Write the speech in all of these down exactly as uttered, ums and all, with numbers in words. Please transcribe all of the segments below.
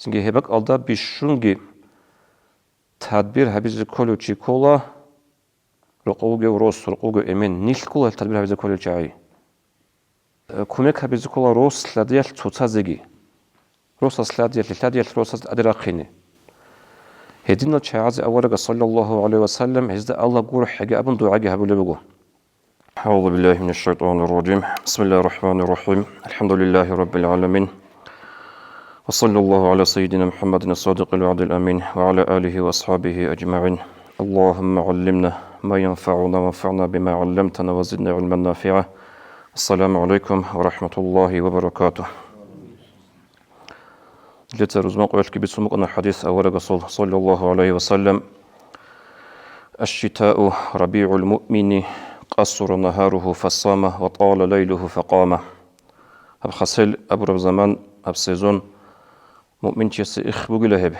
Цинги гьеб бакӀалда бищунги тадбир гьабизе кколев чи ккола, рокъов вугев рос, рокъов вугев эмен, нилъ ккола гьел тадбир гьабизе кколел чагӀи. Э, кумек гьабизе ккола рос лъадиялъ цоцазеги. Росас лъадиялъе, лъадиялъ росас тӀаде рахъине. Гьединал чагӀазе аварагас, саллаллагьу гӀалайгьи ва саллам, гьезда Аллагь гурхӀеги абун дугӀаги гьабулеб буго. أعوذ بالله من الشيطان الرجيم. بسم الله الرحمن الرحيم. الحمد لله رب العالمين. وصلى الله على سيدنا محمد الصادق الوعد الأمين وعلى آله وأصحابه أجمعين. اللهم علمنا ما ينفعنا وانفعنا بما علمتنا وزدنا علما نافعا. السلام عليكم ورحمة الله وبركاته. Леца рузман къоялъги бицун букӀана хадис аварагасул, саллаллагьу гӀалайгьи ва саллам: «الشتاء ربيع المؤمن قصر نهاره فصام وطال ليله فقام». Гьаб хасел абураб заман, гьаб сезон муъминчиясе их бугила гьеб.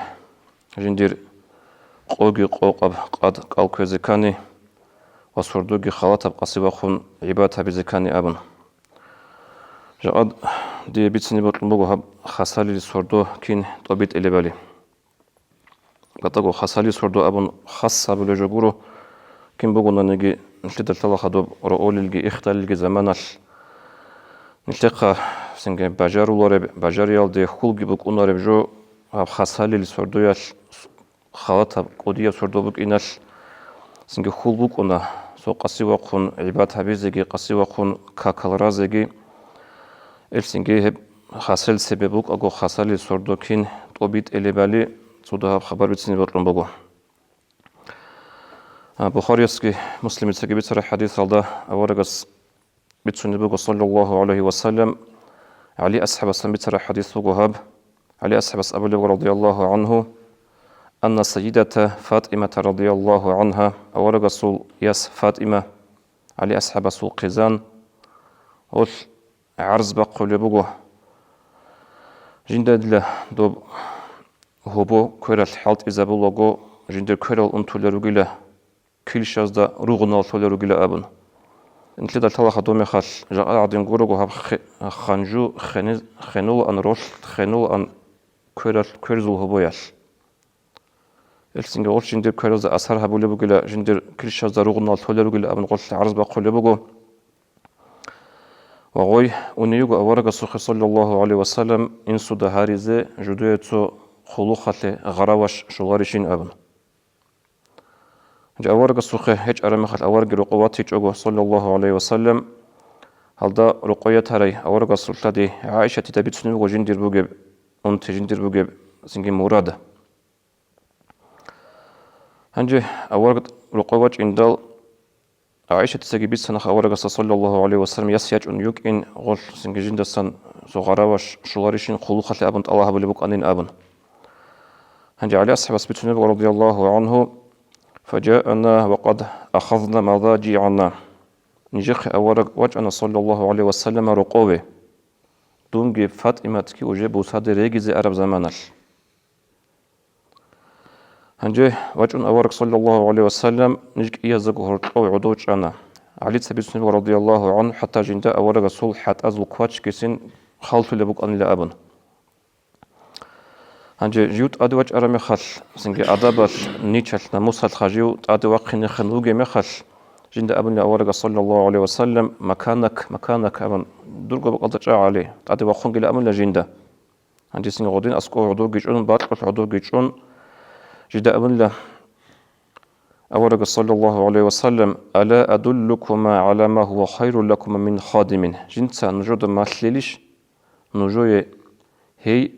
Жиндир къоги къокъаб къад кӀал кквезе ккани ва сордоги халатаб къаси вахъун гӀибадат гьабизе ккани абун. Жакъа дие бицине бокьун буго гьаб хасалил сордо кин тӀобитӀилебали. БатӀаго хасалил сордо абун хас гьабулеб жо гуро, кин бугонаниги нилъеда лъала хадуб роолилги ихдалилги заманалъ нилъехъа цинги бажарулареб, бажариялде хьулги букӀунареб жо гьаб хасалил сордоялъ, халатаб кӀудияб сордо букӀиналъ цинги хьул букӀуна, цо къаси вахъун гӀибадат гьабизеги, къаси вахъун какал разеги. Гьелъинги гьеб хасел цебе букӀаго хасалил сордо кин тӀобитӀилебали цо дагьаб хабар бицине бокьун буго. А, Бухариясги Муслимицаги бицараб хадисалда аварагас бицунеб буго, саллаллагьу гӀалайгьи ва саллам, ГӀали асхӀабасан бицараб хадис буго гьаб. ГӀали асхӀабас абулеб, радияллагьу гӀангьу, анна сайидата Фатимата, радияллагьу гӀангьа, аварагасул яс Фатима, ГӀали асхӀабасул хъизан, гьелъ гӀарз бахъулеб буго: «Жинда дила доб гьобо квералъ хӀалтӀизабулаго, жиндир кверал унтулел ругила, килщазда ругъунал лъолел ругила», — абун. Нилъеда лъала хадуб мехалъ жакъа гӀадин гурого гьаб хе-, ханжу хене-, хенулаан, ролъ хенулаан квералъ, кверзул гьобоялъ. Гьелъинги гъолъ жиндир кверазда асар гьабулеб бугила, жиндир килщазда ругъунал лъолел ругила абун гъолъ гӀарз бахъулеб буго. Ва гъой уней йиго аварагасухъе, саллаллагьу гӀалайгьи ва саллам, инсуда гьаризе жидее цо хъулухъалъе гъараваш щоларищин абун. Гьанже аварагасухъе гьечӀараб мехалъ авараги рокъов ватичӀого, саллаллагьу гӀалайгьи ва саллам, гьалда рокъой ятарай аварагасул лъади ГӀаишатида бицунеб буго жиндир бугеб, унти жиндир бугеб цинги мурад. Гьанже авараг рокъой вачӀиндал, ГӀаишатицаги бицана аварагасда, саллаллагьу гӀалайгьи ва саллам, яс ячӀун йукӀин, гъолъ цинги жиндасан цо гъараваш щоларищин хъулухъалъе абун тӀалаб гьабулеб букӀанин абун. Гьанже ГӀали асхӀабас бицунеб буго, радияллагьу гӀангьу: «Фажаана ва къад ахазна мазажигӀана». Нижехъе авараг вачӀана, саллаллагьу гӀалайгьи ва саллам, рокъове, дунги ФатӀиматги уже бусаде регизе араб заманалъ. Гьанже вачӀун авараг, саллаллагьу гӀалайгьи ва саллам, ниж кӀиязего гьоркьов гӀодов чӀана. ГӀалица бицунеб буго, радияллагьу гӀангьу, хӀатта жинда аварагасул хӀатӀазул квачгицин халлъулеб букӀанила абун. Гьанже жив тӀаде вачӀараб мехалъ, цинги адабалъ, ничалъ, намусалъха жив тӀаде вахъинехъин вугеб мехалъ, жинда абуна аварагас, саллаллагьу гӀалайгьи ва саллам: «Маканак, маканак», — абун, дурго бакӀалда чӀа, ГӀали, тӀаде вахъунгила абуна жинда. Гьанже цинги гъодин аскӀов гӀодовги чӀун, бакьулъ гӀодовги чӀун, жинда абуна аварагас, саллаллагьу гӀалайгьи ва саллам: «Ала адуллукума гӀала ма гьува хайру лакума мин хадимин?» Жинца нужеда малъилищ, нужее гьей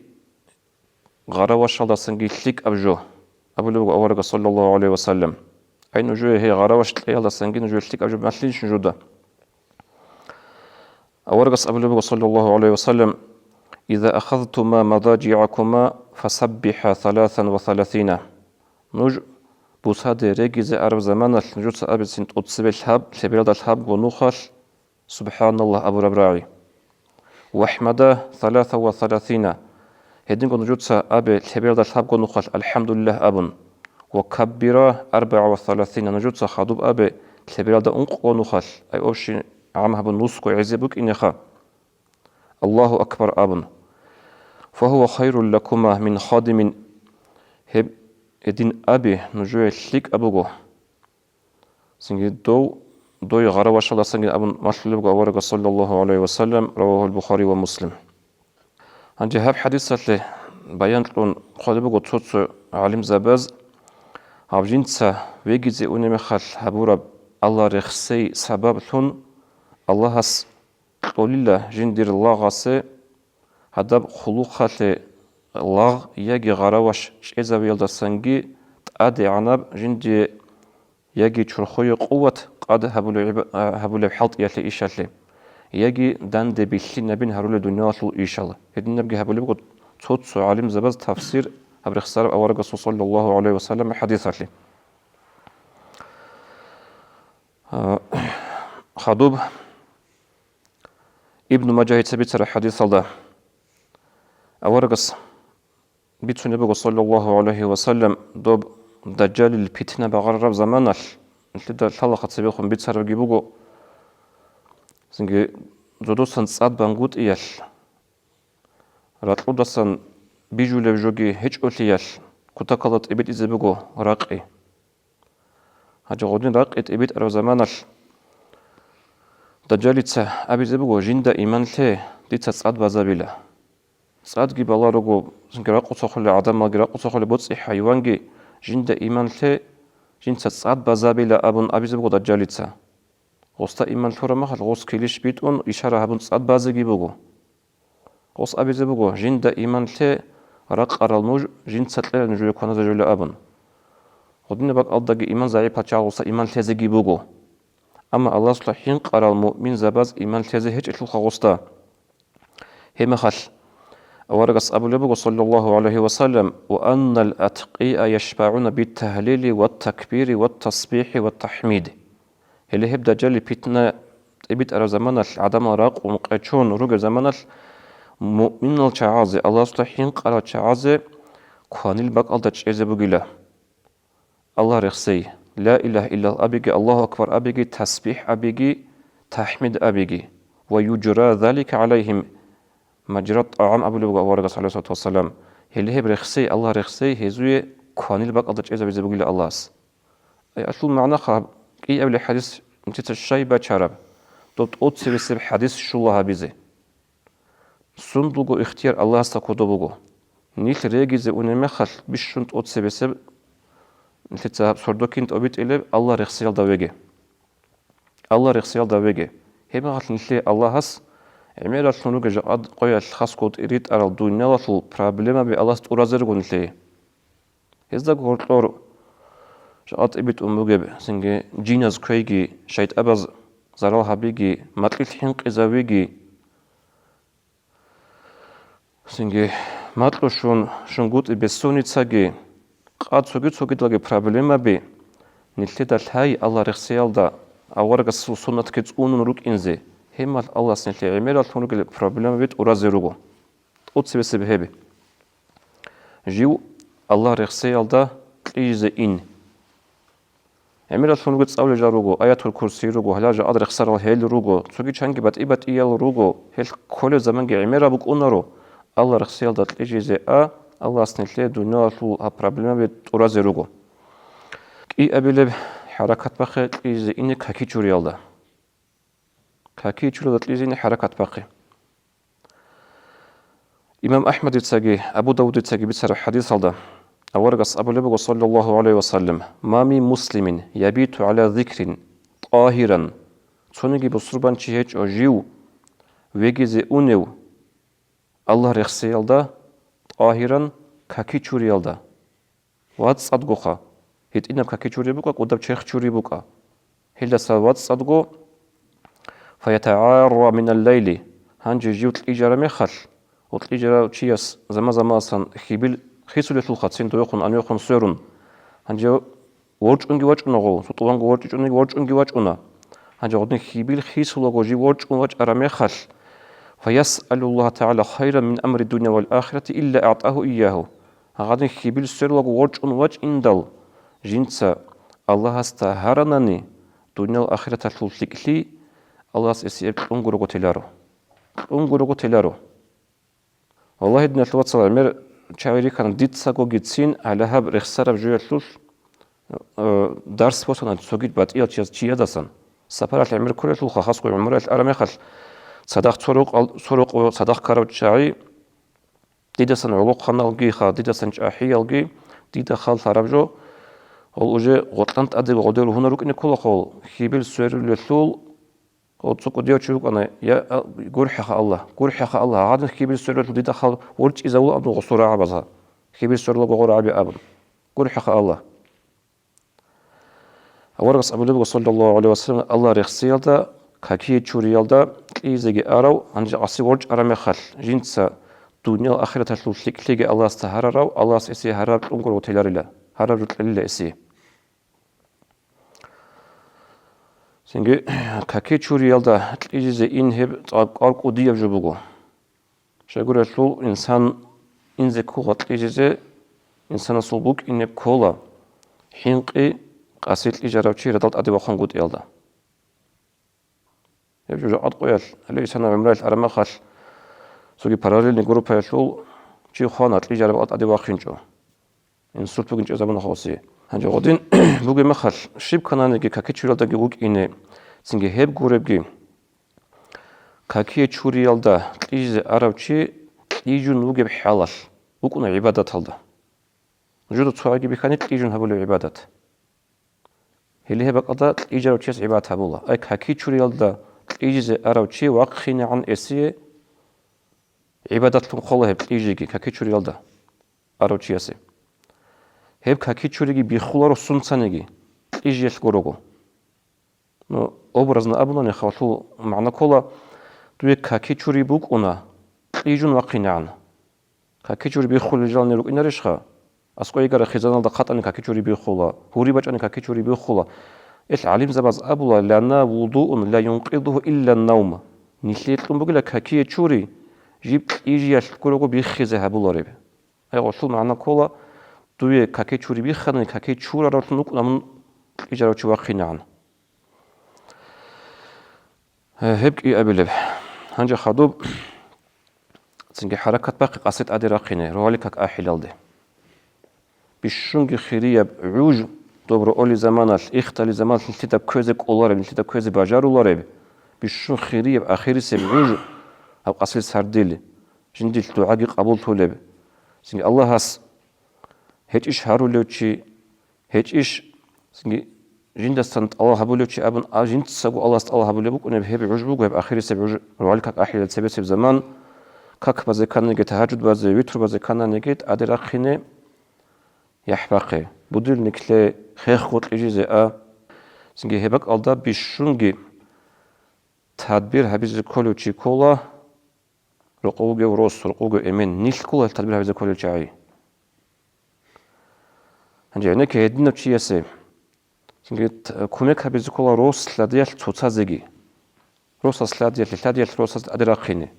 гъаравашалдасанги лъикӀаб жо? Абулеб буго аварагас, саллаллагьу гӀалайгьи ва саллам. Ай, нужее гьей гъараваш кьеялдасанги нужее лъикӀаб жо малъилищ нужеда? Аварагас абулеб буго, саллаллагьу гӀалайгьи ва саллам: «Иза ахазтума мазажигӀакума, фасаббихӀа саласан ва саласина». Нуж бусаде регизе араб заманалъ нужеца абецин тӀоцебе лъаб, лъебералда лъабго нухалъ «Субханаллагь» абураб рагӀи. «ВахӀмада саласа ва саласина». Гьединго нужеца абе лъебералда лъабго нухалъ «АлхӀамдулиллагь» абун. «Ва каббира арбагӀа ва саласина», нужеца хадуб абе лъебералда ункъго нухалъ, ай, общий гӀам гьабун, нусго гӀезе букӀинеха, «Аллагьу акбар» абун. «Фагьува хайрул лакума мин хадимин», гьеб гьедин аби нужее лъикӀаб буго. Цинги дов дой гъаравашалдасанги абун малъулеб буго аварагас, саллаллагьу гӀалайгьи ва саллам, равагьул Бухари ва Муслим. Гьанже гьаб хӀадисалъе баян кьун хъвалеб буго цо-цо гӀалимзабаз, гьаб жинца вегизе унеб мехалъ гьабураб Аллагь рехсей сабаблъун Аллагьас кьолила жиндир лагъасе, гьадаб хъулухъалъе лагъ яги гъараваш чӀезавиялдасанги тӀадегӀанаб жиндие яги чорхое къуват къад гьабулеб гӀиба-, а, гьабулеб хӀалтӀиялъе ишалъе, яги данде бихьинабин гьарулеб дуниялалъул ишал. Гьединабги гьабулеб буго цо-цо гӀалимзабаз тафсир гьаб рехсараб аварагасул саллаллагьу гӀалайгьи ва саллам хӀадисалъе. А, хадуб Ибну Мажагьица бицараб хӀадисалда аварагас бицунеб буго, саллаллагьу гӀалайгьи ва саллам, доб Дажжалил питна багъарараб заманалъ, нилъеда лъалаха цебехун бицарабги буго, цинги зодосан цӀад бангутӀиялъ, ракьудасан бижулеб жоги гьечӀолъиялъ, кутакалда тӀибитӀизе буго ракъи. Гьанже гъодин ракъи тӀибитӀараб заманалъ Дажжалица абизе буго: «Жинда иман лъе, дица цӀад базабила». ЦӀадги баларуго, цинги ракъуцахъулел гӀадамалги, ракъуцахъулел боцӀи-хӀайванги: «Жинда иман лъе, жинца цӀад базабила», – абун абизе буго Дажжалица. Гъосда иман лъураб мехалъ гъос килищ битӀун ишара гьабун цӀад базеги буго. Гъос абизе буго: «Жинда иман лъе, ракъарал нуж, жинца кьела нужее кваназе жолеб», – абун. Гъодинаб бакӀалдаги иман загӀипал чагӀаз гъосда иман лъезеги буго. Амма Аллагьасда хӀинкъарал муъминзабаз иман лъезе гьечӀелъулха гъосда. Гьебмехалъ аварагас абулеб буго, саллаллагьу гӀалайгьи ва саллам: «Ва аннал аткъия яшбагӀуна бит-тагьлили ват-такбири ват-тасбихӀи ват-тахӀмид». Гьеле гьеб Дажжалил питна тӀибитӀараб заманалъ, гӀадамал ракъун къечон ругеб заманалъ, муъминал чагӀазе, Аллагьасда хӀинкъарал чагӀазе кванил бакӀалда чӀезе бугила. Аллагь рехсей, ла илагьа иллаллагь абиги, Аллагьу акбар абиги, тасбихӀ абиги, тахӀмид абиги. «Ва южра залика гӀалайгьим мажра тӀагӀам», – абулеб буго аварагас, гӀалайгьиссалату вассалам. Гьеле гьеб рехсей, Аллагь рехсей, гьезуе кванил бакӀалда чӀезабизе бугила Аллагьас. Аялъул магӀнаха, кӀиабилеб хӀадис нилъеца щай бачараб, доб тӀоцебесеб хӀадис щула гьабизе. Сундулго ихтияр Аллагьасда кодоб буго. Нилъ регизе унеб мехалъ бищун тӀоцебесеб нилъеца гьаб сордо кин тӀобитӀилеб Аллагь рехсиялда веге. Аллагь рехсиялда веге. Гьебмехалъ нилъее Аллагьас гӀемералъун ругел жакъа къоялъ хасго тӀиритӀарал дуниялалъул проблемаби Аллагьас тӀуразе руго нилъее. Гьезда гьоркьор жакъа тӀибитӀун бугеб, цинги жиназ квейги, шайтӀабаз зарал гьабиги, макьилъ хӀинкъизавиги, цинги макьу щун, шунгутӀи бессонницаги, къад цоги-цогидалги проблемаби, нилъеда лъай Аллагь рехсиялда аварагасул суннатги цӀунун рукӀинзе, гьебмехалъ Аллагьас нилъее гӀемералъун ругел проблемаби тӀуразе руго. ТӀоцебесеб гьеб. Жив Аллагь рехсеялда кьижизе ин. ГӀемералъун руго цӀалулел жал руго, Аятул Курси руго, гьале жакъа рехсарал гьел руго, цоги чанги батӀи-батӀиял руго, гьел кколеб заманги гӀемераб букӀунаро, Аллагь рехсеялда кьижизе а, Аллагьас нилъее дуниялалъул гьаб проблемаби тӀуразе руго. КӀиабилеб хӀаракат бахъе кьижизе ине каки чуриялда. Каки чуриялда кьижизе ине хӀаракат бахъе. Имам Ахмадицаги Абу Давудицаги бицараб хӀадисалда аварагас абулеб буго, саллаллагьу гӀалайгьи ва саллам: «Ма мин муслимин ябиту гӀала зикрин тӀагьиран», цониги бусурбанчи гьечӀо жив вегизе унев Аллагь рехсеялда, тӀагьиран, каки чуриялда. ВацӀцӀадгоха. ГьитӀинаб каки чури букӀа, кӀудаб черх чури букӀа. Гьелдаса вацӀцӀадго, фаятагӀарра минал лайли, гьанже жив кьижараб мехалъ, ва кьижарав чияс заман-заманасан хьибил хисулелъулха цин довехун, анвехун сверун. Гьанже ворчӀунги вачӀуна гъов, сутӀуланго ворчӀичӀониги ворчӀунги вачӀуна. Гьанже гъодин хьибил хисулаго жив ворчӀун вачӀараб мехалъ, фаясъалуллагьа тагӀала хайран мин амри дунья вал ахирати илля агӀтагьу ийягьу. Гьагъадин хьибил сверлаго ворчӀун вачӀиндал, жинца Аллагьасда гьаранани, дуниял ахираталъул лъикӀлъи Аллагьас гьесие кьунгурого теларо. Кьунгурого теларо. Валлагьи, диналъул вацал, гӀемер чагӀи рихьана дицагоги цин гьале гьаб рехсараб жоялъулъ, э, дарс босана цогид батӀиял чияс-, чиясдасан. Сапаралъ гӀемер кколелъулха, хасго гӀумраялъ араб мехалъ, цадахъ цо рукъал-, цо рукъо цадахъ ккарав чагӀи, дидасан гӀолохъаналгиха, дидасан чӀахӀиялги, дида халлъараб жо, гьол уже гъоркьан тӀаде гъодер ругьунал рукӀине кколаха гьол, хьибил сверулелъул, гьол цо кӀудияв чи вукӀана, я, а, гурхӀеха Аллагь, гурхӀеха Аллагь, гьадин хьибил сверулелъул дида хал ворчӀизавула абун гъосул рагӀабаза, хьибил сверулаго гъо рагӀаби абун, гурхӀеха Аллагь. Аварагас абулеб буго, саллаллагьу гӀалайгьи ва саллам, Аллагь рехсиялда, какие чуриялда кьижизеги арав, гьанже къаси ворчӀараб мехалъ, жинца дуниял ахираталъул лъикӀлъиги Аллагьасда гьарарав, Аллагьас эсие гьарараб кьунгур гъутеларила, гьарараб жукьелила эсие. Цинги какие чуриялда кьижизе ин гьеб цӀакъ кӀудияб жо буго. Щайгурелъул инсан инзе ккула кьижизе, инсанасул букӀине ккола хӀинкъи къаси кьижарав чи радал тӀаде вахъунгутӀиялда. Гьеб жо жакъа къоялъ, гьале исана гӀумраялъ араб мехалъ, цоги параллельный группаялъул чи хвана кьижараб тӀаде вахъинчӀо. Инсульт бугин чӀезабуна хосие. Гьанже гъодин бугеб мехалъ, щиб ккананиги какие чуриялдаги вукӀине, цинги гьеб гуребги, какие чуриялда кьижизе арав чи кьижун вугеб хӀалалъ вукӀуна гӀибадаталда. Нужеда цо гӀаги бихьани кьижун гьабулеб гӀибадат. Гьеле гьеб бакӀалда кьижарав чияс гӀибадат гьабула. Ай, какие чуриялда кьижизе арав чи вахъинегӀан эсие гӀибадатлъун ккола гьеб кьижиги, какие чуриялда арав чиясе. Гьеб какие чуриги биххуларо сунцаниги, кьижиялъ гурого. Ну, образно абунани, халлъул магӀна ккола, дуе какие чури букӀуна, кьижун вахъинегӀан. Какие чури биххулел жални рукӀинарищха? АскӀой йигара хизаналда хъатӀани какие чури биххула, гьури бачӀани какие чури биххула. Ил гӀалимзабаз абула, лана вудуун ла юнкъидугьу илла навм. Нилъее кьун бугила какие чури, жиб кьижиялъ гурого биххизе гьабулареб. Ай, гъолъул магӀна ккола, дуе какие чури биххани, какие чураравлъун вукӀуна мун кьижарав чи вахъинегӀан. Гьеб кӀиабилеб. Гьанже хадуб цинги хӀаракат бахъи къаси тӀаде рахъине, рогьалил как ахӀилалде. Бищунги хирияб гӀуж, доб роали заманалъ, ихтали заманалъ нилъеда кквезе кӀолареб, нилъеда кквезе бажарулареб, бищун хирияб ахирисеб гӀуж гьаб къасил сардили, жиндилъ дугӀаги къабуллъулеб. Цинги Аллагьас гьечӀищ гьарулев чи, гьечӀищ, цинги жиндасан тӀалаб гьабулев чи абун, а жинцаго Аллагьас тӀалаб гьабулеб букӀунеб гьеб гӀуж буго, гьеб ахирисеб гӀуж, рогьалил как ахӀилел цебесеб заман, как базе ккананиги, тагьажуд базе, витру базе ккананиги, тӀаде рахъине, яхӀ бахъе, будильник лъе, хехго кьижизе а. Цинги гьеб бакӀалда бищунги тадбир гьабизе кколев чи ккола, рокъов вугев рос, рокъов вугев эмен, нилъ ккола гьел тадбир гьабизе кколел чагӀи. Гьанже гьенекке гьединав чиясе, цинги т-, кумек гьабизе ккола рос лъадиялъ цоцазеги. Росас лъадиялъе, лъадиялъ росас тӀаде рахъине.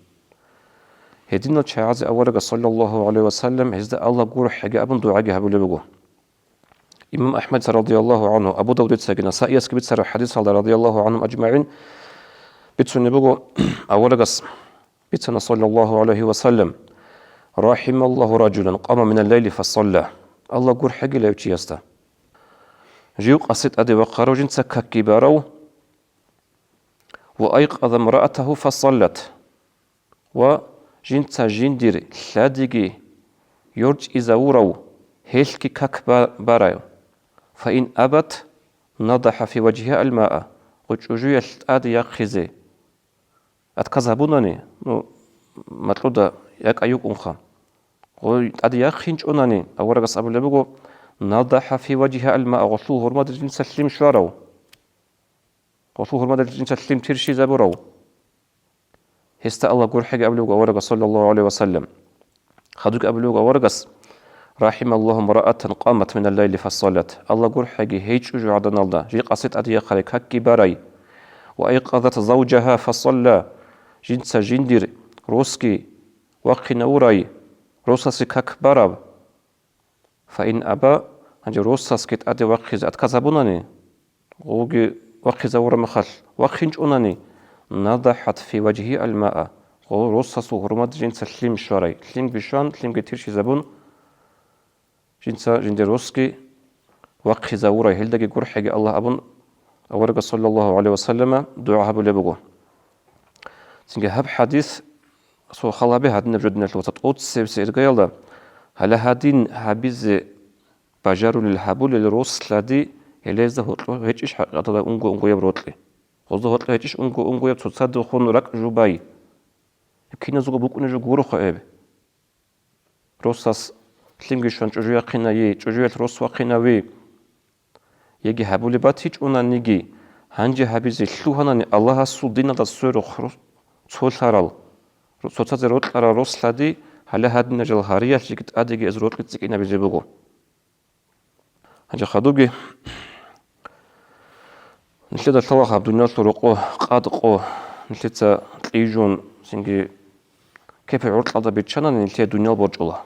Гьединал чагӀазе аварагас, саллаллагьу гӀалайгьи ва саллам, гьезда Аллагь гурхӀеги абун дугӀаги гьабулеб буго. Имам АхӀмадица, радияллагьу гӀангьу, Абу Давудицаги Насаиясги бицараб хӀадисалда, радияллагьу гӀангьум ажмагӀин, бицунеб буго, аварагас бицана, саллаллагьу гӀалайгьи ва саллам: «РахӀималлагьу ражулан къама минал лайли фасалла». Аллагь гурхӀегила гьев чиясда. Жив къаси тӀаде вахъарав, жинца какги барав, «ва айкъаза мраатагьу фасаллат», ва жинца жиндир лъадиги йорчӀизавурав, гьелъги как ба-, барай. «Фаин абат, надахӀа фи важгьигьа алмаа», гъо чӀужуялъ тӀаде яхъизе отказ гьабунани, ну, макьуда якӀа йукӀунха. Гъой тӀаде яхъинчӀунани, аварагас абулеб буго: «НадахӀа фи важгьигьа алмаа», гъолъул гьурмадил жинца лъим щварав. Гъолъул гьурмадил жинца лъим тирщизабурав. Гьесда Аллагь гурхӀеги абулеб буго аварагас, саллаллагьу гӀалайгьи ва саллам. Хадубги абулеб буго аварагас: «РахӀималлагьу мраатан къамат минал лайли фасаллат». Аллагь гурхӀеги гьей чӀужугӀаданалда, жий къаси тӀаде яхъарай, какги барай. «Ва айкъазат завжагьа фасалла». Жинца жиндир росги вахъинавурай, росасе как бараб. «Фаин аба», гьанже росасги тӀаде вахъизе отказ гьабунани, гъоги вахъизавураб мехалъ вахъинчӀунани, «надахӀат фи важгьигьа алмаа», Гъо-, росасул гьурмаде жинца лъим щварай. Лъимги щван, лъимги тирщизабун, жинца жиндир росги вахъизавурай, гьелдаги гурхӀеги Аллагь абун, аварагас саллаллагьу гӀалайгьи ва саллама дугӀа гьабулеб буго. Цинги гьаб хӀадис, цо хал гьабе гьадинаб жо, диналъул вацал, тӀоцебесеб иргаялда, гьале гьадин гьабизе бажарулел гьабулел рос лъади, гьелезда гьоркьо гьечӀищ хӀакъикъаталда унго-унгояб рокьи? Гъозда гьоркьо гьечӀищ унго-унгояб цоцадехун ракӀ жубай? Гьеб киназего букӀунеб жо гуроха гьеб. Росас лъимги щван чӀужу яхъинайи, чӀужуялъ рос вахъинави. Яги гьабулеб батичӀонаниги, гьанже гьабизе лъугьанани Аллагьасул диналда сверухъ ру-, цолъарал, ру-, цоцазе рокьарал рос лъади, гьале гьадинал жал гьариялъ жеги тӀадеги эз рокьи цӀикӀкӀинабизе буго. Гьанже хадуги, нилъеда лъалаха гьаб дуниялалъул рокъо къад къо, нилъеца кьижун, цинги кепе гӀоркьалда биччанани нилъее дуниял борчӀула.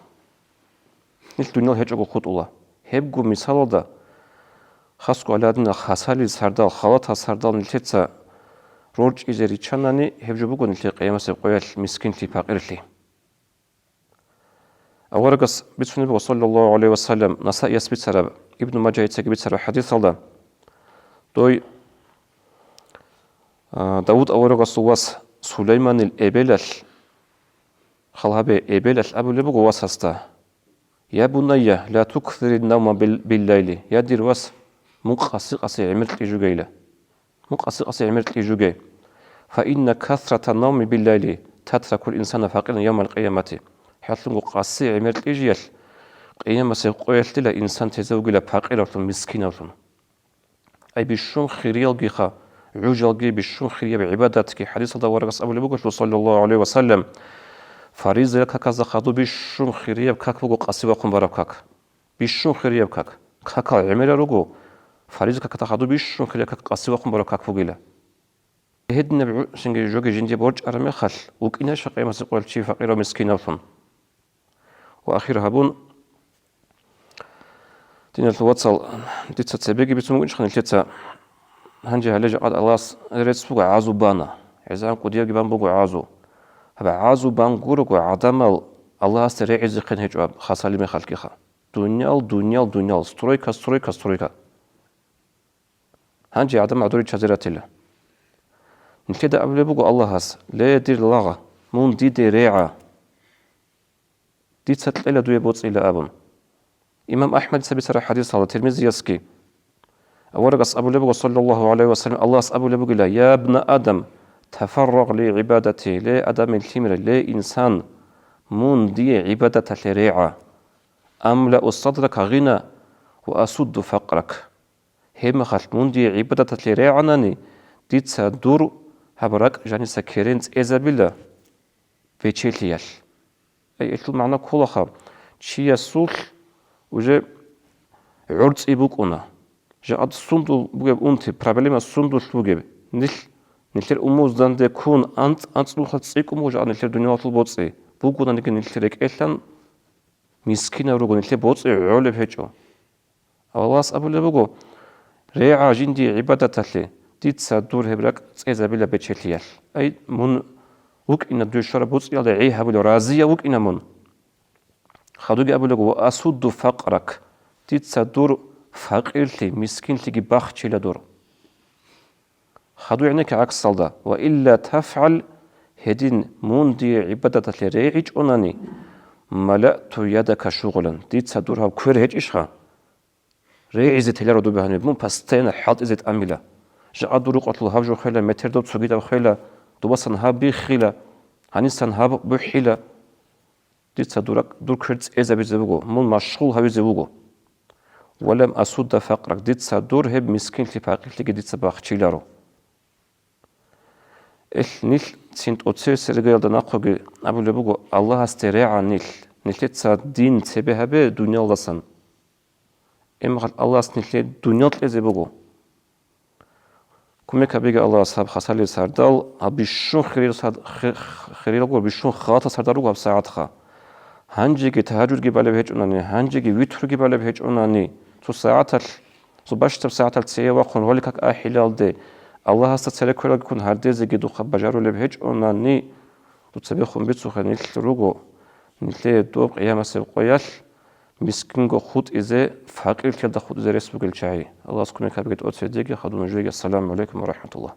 Нилъ дуниял гьечӀого хутӀула. Гьебго мисалалда, хасго гьале гьадинал хасалил сардал, халатал сардал нилъеца рорчӀизе риччанани, гьеб жо буго нилъее къиямасеб къоялъ мискинлъи-пакъирлъи. Аварагас бицунеб буго, саллаллагьу гӀалайгьи ва саллам, Насаияс бицараб, Ибну Мажагьицаги бицараб хӀадисалда, дой, а, Давуд аварагасул вас Сулайманил эбелалъ, хал гьабе, эбелалъ абулеб буго васасда: «Я бунайя, ла туксирин навма бил-, биллайли», я дир вас, мун къаси-къаси гӀемер кьижугейила. Мун къаси-къаси гӀемер кьижуге. «Фа инна касрата навми биллайли татракул инсана факъиран явмал къиямати». ХӀалъунго къаси гӀемер кьижиялъ къиямасеб къоялъ дила инсан тезе вугила пакъиравлъун, мискинавлъун. Ай бищун хириялгиха, гӀужалги, бищун хирияб гӀибадатги хӀадисалда аварагас абулеб бугелъул, саллаллагьу гӀалайгьи ва саллам, фаризаяб каказда хадуб бищун хирияб как буго къаси вахъун бараб как. Бищун хирияб как. Какал гӀемерал руго, фариза какда хадуб бищун хирияб как къаси вахъун бараб как бугила. Гьединаб гӀу-, цинги жоги жинде борчӀараб мехалъ, вукӀинищха къиямасеб къоялъ чи факъирав мискинавлъун? Ва ахир гьабун, диналъул вацал, дица цебеги бицун букӀинчӀха нилъеца, гьанже гьале жакъа Аллагьас рецц буго гӀазу бана, гӀезегӀан кӀудиябги бан буго гӀазу. Гьаб гӀазу бан гурого гӀадамал Аллагьасде регӀизехъин гьечӀо гьаб хасалил мехалъгиха. Дуниял, дуниял, дуниял, стройка, стройка, стройка. Гьанже гӀадамал гӀодор риччазе ратила. Нилъеда абулеб буго Аллагьас: «Ле, дир лагъ, мун диде регӀа. Дица кьела дуе боцӀила», – абун. Имам АхӀмадица бицараб хӀадисалда, Тирмизиясги, аварагас абулеб буго, саллаллагьу гӀалайгьи ва саллам, Аллагьас абулеб бугила: «Я бна Адам, тафаррагъ ли гӀибадати», ле, Адамил лъимер, ле, инсан, мун дие гӀибадаталъе регӀа. «Амлаъу садрака гъина ва асудду факърак». Гьебмехалъ мун дие гӀибадаталъе регӀанани, дица дур гьаб ракӀ жаниса керен цӀезабила бечелъиялъ. Ай, гьелъул магӀна кколаха, чиясулъ уже гӀорцӀи букӀуна. Жакъа сундул бугеб унти, проблема сундулъ бугеб, нилъ, нилъер умузданда ккун анцӀ-анцӀ нухалъ цӀикӀкӀун буго жакъа нилъер дуниялалъул боцӀи, бугонаниги нилъ рекӀелъан мискинав руго, нилъер боцӀи гӀолеб гьечӀо. Аллагьас абулеб буго: «РегӀа жиндие гӀибадаталъе, дица дур гьеб ракӀ цӀезабила бечелъиялъ». Ай, мун вукӀина дуе щвараб боцӀиялда гӀи гьабулев, разияв вукӀина мун. Хадуги абулеб буго: «Ва асудду факърак», дица дур факъирлъи, мискинлъиги бахчила дур. Хадуй гӀенекке гӀаксалда: «Ва илла тафгӀал», гьедин мун дие гӀибадаталъе регӀичӀонани, «малаъту ядака шугъулан», дица дур гьаб квер гьечӀищха? РегӀизе теларо дубе гьаниб, мун постоянно хӀалтӀизе тӀамила. Жакъа дур рукъалъул гьаб жо хвела, метер доб цогидаб хвела, дубасан гьаб биххила, гьанисан гьаб бухӀила. Дица дурак-, дур квер цӀезабизе буго, мун машгъул гьавизе вуго. «Ва лам асудда факърак», дица дур гьеб мискинлъи-пакъирлъиги дица бахчиларо. Эл нилъ цин тӀоцеве сергеялда нахъоги абулеб буго: «Аллагьасде регӀа нилъ, нилъеца дин цебе гьабе дуниялдасан». Эмгъал Аллагьас нилъее дуниял кьезе буго. Кумек гьабиги Аллагьас гьаб хасалил сардал, гьаб бищун хирил сад-, хи-, хирилго бищун халатал сардал руго гьаб сагӀатха. Гьанжеги тагьажудги балеб гьечӀонани, гьанжеги витруги балеб гьечӀонани, цо сагӀаталъ, цо бащдаб сагӀаталъ цее вахъун роликак ахӀилалде, Аллагьасда цере квералги ккун гьардезеги духъа бажарулеб гьечӀонани, Дуца бехун бицухъе, нилъ руго, нилъее доб къиямасеб къоялъ мискинго хутӀизе, факъирлъиялда хутӀизе рес бугел чагӀи. Аллагьас кумек гьабеги тӀоцебе диеги хадуб нужееги. Ассаламу гӀалайкум ва рахӀматуллагь.